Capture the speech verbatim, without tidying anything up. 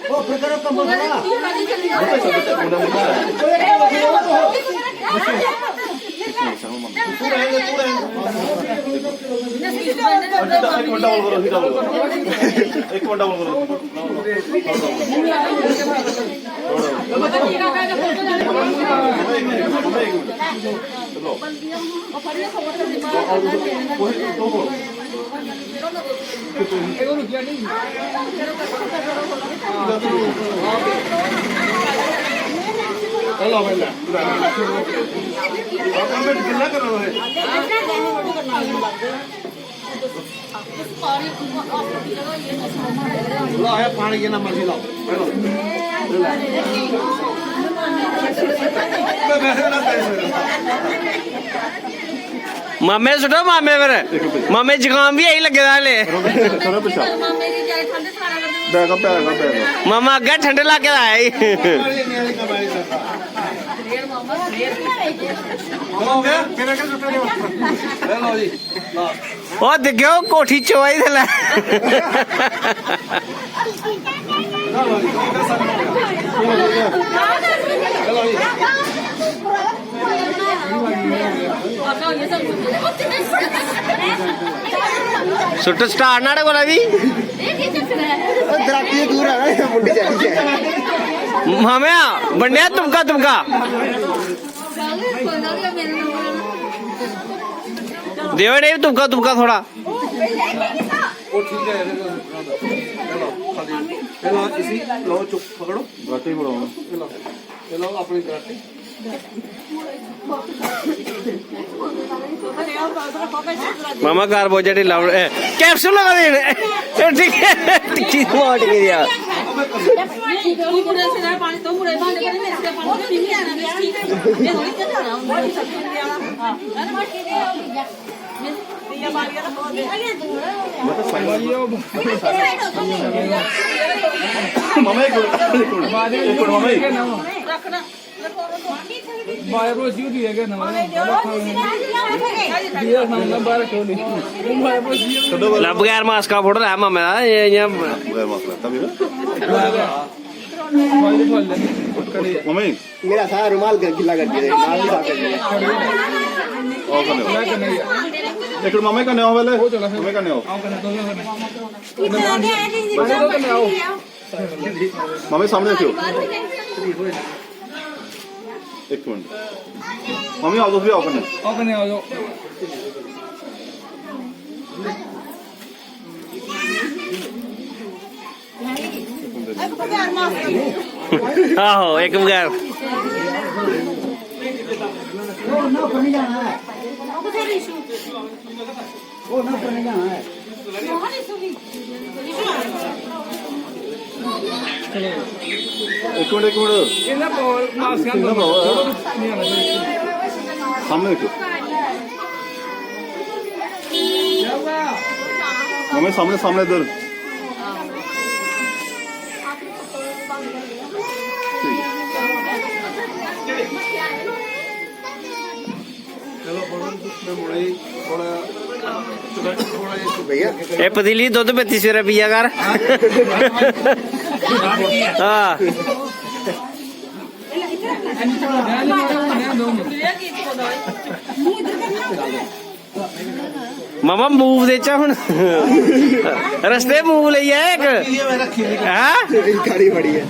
ओ, फिर करो कमर खड़ा। एक मिनट, डबल करो, डबल करो। एक मिनट, डबल करो। लो, है पानी, जिन्ना मर्जी लाओ। मामे सुटो मामे पर। मामे जुकाम भी आई लगे दा हले। करो पिच्छा। Back up, back up, back up. मामा अग्गे ठंडे लाके दा आया ई। हो गया, मेरा क्या सुटो नहीं। हेलो जी। ओ दिक्खेओ कोठी चोई थल्लै। सुट्ट स्टार नाड़े कोला भी। दराटी दूर आ मुंडी चली। मामे बंडिया तुमका तुमका। देवे नहीं तुमका तुमका थोड़ा। वो ठीक है, ये लो, खाली। ये लो, इसी लो, चुप पकड़ो। गाटी बढ़ाओ। ये लो, ये लो, अपनी गाटी। मामा कार बोझा ढिल्ला होना, ए, कैप्सूल लगा देने। ए, ठीक है, टिक्की तो हट गई यार। मामा, एक मिनट, एक मिनट, एक मिनट, मामा, एक। बाहर रोजी होती है क्या ना? दिया ना, ना बाहर क्यों नहीं? वो बाहर रोजी है। ला बगैर मास्क का फोटो लै मामे दा, ये इ'यां। बगैर मास्क दा, तभी ना। मामा जी। मेरा सारा रुमाल ग-, गिल्ला कर दिया, नाम भी साफ कर दिया। और कन्ने हो। एक मिनट मामा जी कन्ने हो पहले। मामा जी कन्ने हो। मामा जी सामने रखियो। एक मिनट। मामा जी आओ, तुस भी आओ कन्ने। आओ कन्ने आओ। आहो, इक बगैर। एक मिनट, एक मिनट। इन्ना पाओ, मास्क इन्ना पाओ। सामने देखो। मामा जी, सामने, सामने इधर। ठीक है। चलो, फोटो में मुड़े ही थोड़ा, थोड़ा ही भैया। ए पतीली दुद्ध पीती सवेरे पिया कर। हाँ। मामा मूव देचा हुन। रस्ते मूव लेई आया इक। हैं? गाड़ी बड़ी है।